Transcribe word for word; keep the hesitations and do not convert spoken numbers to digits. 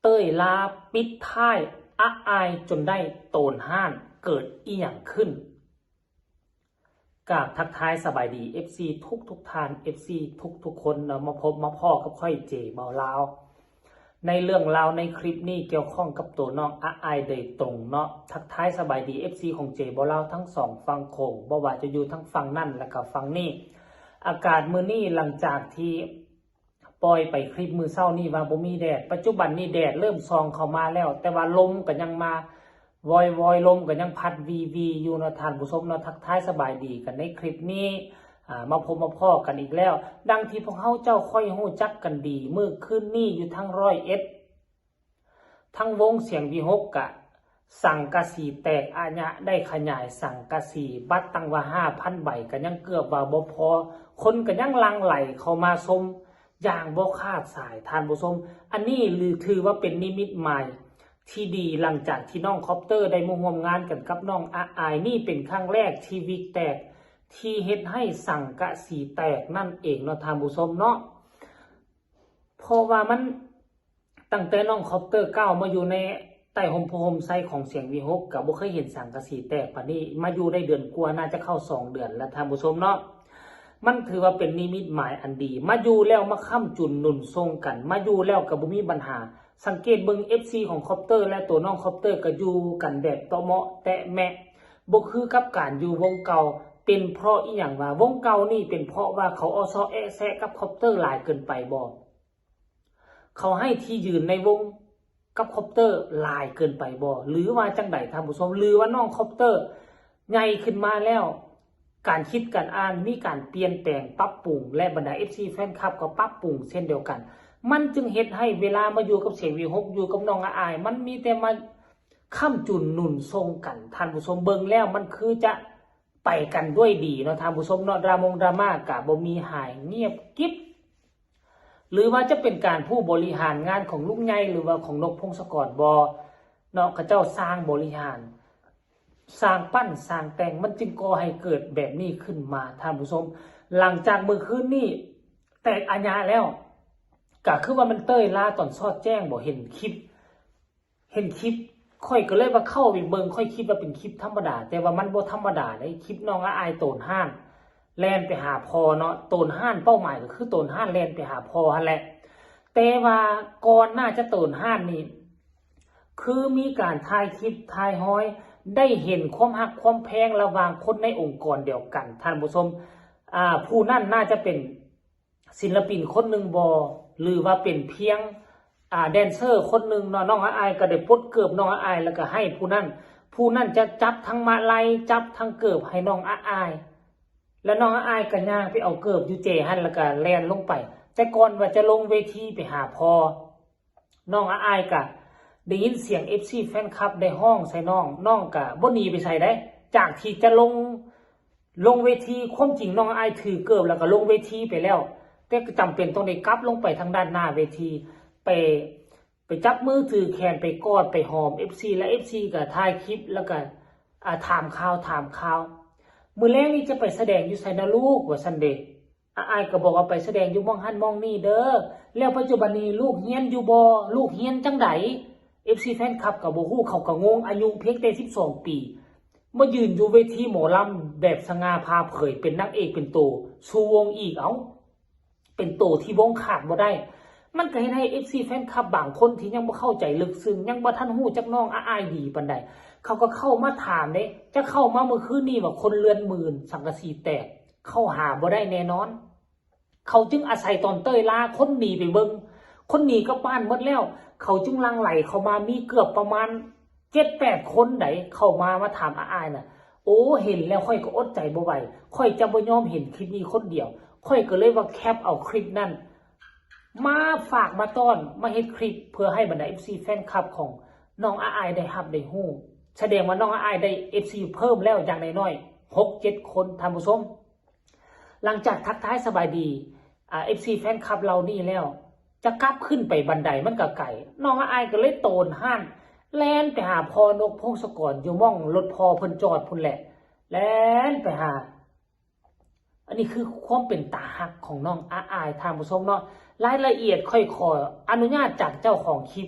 เต้ยลาปิดท้ายอะอายจนได้โตนห้าน เกิดอีหยังขึ้น กราบทักทายสบายดี เอฟซี ทุกทุกท่าน เอฟซี ทุกทุกคนเนาะ มาพบมาพ้อกับข้อยเจบ่าวลาว ในเรื่องราวในคลิปนี้เกี่ยวข้องกับตัวน้องอะอายโดยตรงเนาะ ทักทายสบายดี เอฟซี ของเจบ่าวลาวทั้งสองฝั่งโขง บ่ว่าจะอยู่ทั้งฝั่งนั่นและก็ฝั่งนี้ อากาศมื้อนี้หลังจากที่ ปล่อยไปคลิปมื้อเช้านี้ว่าบ่มีแดด ปัจจุบันนี้แดดเริ่มส่องเข้ามาแล้ว แต่ว่าลมก็ยังมาวอยๆ ลมก็ยังพัดวีๆ อยู่เนาะท่านผู้ชมเนาะ ทักทายสบายดีกันในคลิปนี้ อ่า มาพบมาพ้อกันอีกแล้ว ดังที่พวกเฮาเจ้าค่อยฮู้จักกันดี มื้อคืนนี้อยู่ทางร้อยเอ็ด ทางวงเสียงวีหกกะ สังกะสีแตกอาญะได้ขยายสังกะสี บัตรตั้งว่าห้าพันใบ ก็ยังเกือบว่าบ่พอ คนก็ยังหลั่งไหลเข้ามาชมอย่างบ่ขาดสายท่านผู้ชม อันนี้หรือถือว่าเป็นนิมิตหมายที่ดี หลังจากที่น้องคอปเตอร์ได้มาร่วมงานกันกับน้องอะอาย นี่เป็นครั้งแรกที่วิกแตก ที่เฮ็ดให้สังกะสีแตกนั่นเองเนาะท่านผู้ชมเนาะ เพราะว่ามัน ตั้งแต่น้องคอปเตอร์ก้าวมาอยู่ในใต้ฮ่มโพธิ์ฮ่มไทรของเสียงวีหก ก็บ่เคยเห็นสังกะสีแตกปานนี้ มาอยู่ได้เดือนกว่า น่าจะเข้าสองเดือนแล้วท่านผู้ชมเนาะ มันถือว่าเป็นนิมิตหมายอันดี มาอยู่แล้วมาค้ำจุนหนุนส่งกัน มาอยู่แล้วก็บ่มีปัญหา สังเกตเบิ่ง เอฟซี ของคอปเตอร์และตัวน้องคอปเตอร์ก็อยู่กันแบบเตาะเมาะแตะแมะ บ่คือกับการอยู่วงเก่า เป็นเพราะอีหยังวะ วงเก่านี่เป็นเพราะว่าเขาอ้อซ้อแอะแซะกับคอปเตอร์หลายเกินไปบ่ เขาให้ที่ยืนในวงกับคอปเตอร์หลายเกินไปบ่ หรือว่าจั่งใดท่านผู้ชม หรือว่าน้องคอปเตอร์ใหญ่ขึ้นมาแล้ว การคิดการอ่านมีการเปลี่ยนแปลงปรับปรุง และบรรดา เอฟซี แฟนคลับก็ปรับปรุงเช่นเดียวกัน มันจึงเฮ็ดให้เวลามาอยู่กับเสียงวีหก อยู่กับน้องอะอาย มันมีแต่มาค้ำจุนหนุนส่งกัน ท่านผู้ชมเบิ่งแล้วมันคือจะไปกันด้วยดีเนาะท่านผู้ชมเนาะ ดรามงดราม่าก็บ่มี หายเงียบกริบ หรือว่าจะเป็นการผู้บริหารงานของลุงใหญ่หรือว่าของนกพงศกรบ่เนาะ เขาเจ้าสร้างบริหาร สร้างปั้นสร้างแต่ง มันจึงก่อให้เกิดแบบนี้ขึ้นมาท่านผู้ชม หลังจากมื้อคืนนี้แตกอาญาแล้ว ก็คือว่ามันเต้ยลาตอนซอดแจ้งบ่ เห็นคลิป เห็นคลิป ข้อยก็เลยว่าเข้าไปเบิ่ง ข้อยคิดว่าเป็นคลิปธรรมดา แต่ว่ามันบ่ธรรมดาเด้ คลิปน้องอะอายโตนห้าน แล่นไปหาพ่อเนาะ โตนห้านเป้าหมายก็คือโตนห้านแล่นไปหาพ่อหั่นแหละ แต่ว่าก่อนหน้าจะโตนห้านนี่ คือมีการถ่ายคลิปถ่ายฮอย ได้เห็นความฮักความแพงระหว่างคนในองค์กรเดียวกัน ท่านผู้ชม อ่า ผู้นั้นน่าจะเป็นศิลปินคนหนึ่งบ่ หรือว่าเป็นเพียง อ่า แดนเซอร์คนหนึ่งเนาะ น้องอะอายก็ได้ปลดเกิบน้องอะอาย แล้วก็ให้ผู้นั้น ผู้นั้นจะจับทั้งมาลัย จับทั้งเกิบให้น้องอะอาย แล้วน้องอะอายก็ย่างไปเอาเกิบอยู่เจหั่น แล้วก็แล่นลงไป แต่ก่อนว่าจะลงเวทีไปหาพ่อ น้องอะอายก็ได้ยินเสียง เอฟซี แฟนคลับได้ฮ้องใส่น้อง น้องก็บ่หนีไปไสเด้ จากที่จะลง ลงเวที ความจริงน้องอะอายถือเกิบแล้วก็ลงเวทีไปแล้ว แต่ก็จำเป็นต้องได้กลับลงไปทางด้านหน้าเวที ไป ไปจับมือถือแขนไปกอดไปหอม เอฟซี และ เอฟซี ก็ถ่ายคลิป แล้วก็ อ่า ถามข่าว ถามข่าว มื้อแลงนี่จะไปแสดงอยู่ไสนะลูก ว่าซั่นเด้ อะอายก็บอกว่าไปแสดงอยู่หม่องหั่นหม่องนี่เด้อ แล้วปัจจุบันนี้ลูกเรียนอยู่บ่ ลูกเรียนจั่งใด เอฟซี แฟนคลับก็บ่ฮู้ เขาก็งง อายุเพียงแต่สิบสองปี มายืนอยู่เวทีหมอลำแบบสง่าผ่าเผย เป็นนางเอกเป็นโต สู่วงอีก เอ้า เป็นโตที่วงขาดบ่ได้ มันก็เฮ็ดให้ เอฟซี แฟนคลับบางคนที่ยังบ่เข้าใจลึกซึ้ง ยังบ่ทันฮู้จักน้องอะอายดีปานใด เขาก็เข้ามาถามเด้ จะเข้ามามื้อคืนนี้ว่าคนเรือนหมื่น สังกะสีแตก เข้าหาบ่ได้แน่นอน เขาจึงอาศัยตอนเต้ยลา คนหนีไปเบิ่ง คนหนีกลับบ้านหมดแล้ว เขาจึงหลั่งไหลเข้ามา มีเกือบประมาณเจ็ดแปดคนได เข้ามา มาถามอะอายน่ะ โอ้ เห็นแล้วข้อยก็อดใจบ่ไหว ข้อยจะบ่ยอมเห็นคลิปนี้คนเดียว ข้อยก็เลยว่าแคปเอาคลิปนั้น มาฝากมาต้อน มาเฮ็ดคลิปเพื่อให้บรรดา เอฟซี แฟนคลับของน้องอะอายได้ฮับได้ฮู้ แสดงว่าน้องอะอายได้ เอฟซี เพิ่มแล้วอย่างน้อยๆ หกเจ็ดคน ท่านผู้ชม หลังจากทักทายสบายดี อ่า เอฟซี แฟนคลับเหล่านี้แล้ว จะกลับขึ้นไปบันไดมันก็ไกล น้องอะอายก็เลยโตนห้าน แล่นไปหาพ่อนกพงศกรอยู่หม่องรถพ่อเพิ่นจอดพุ้นแหละ แล่นไปหา อันนี้คือความเป็นตาฮักของน้องอะอาย ท่านผู้ชมเนาะ รายละเอียดข้อยขออนุญาตจากเจ้าของคลิป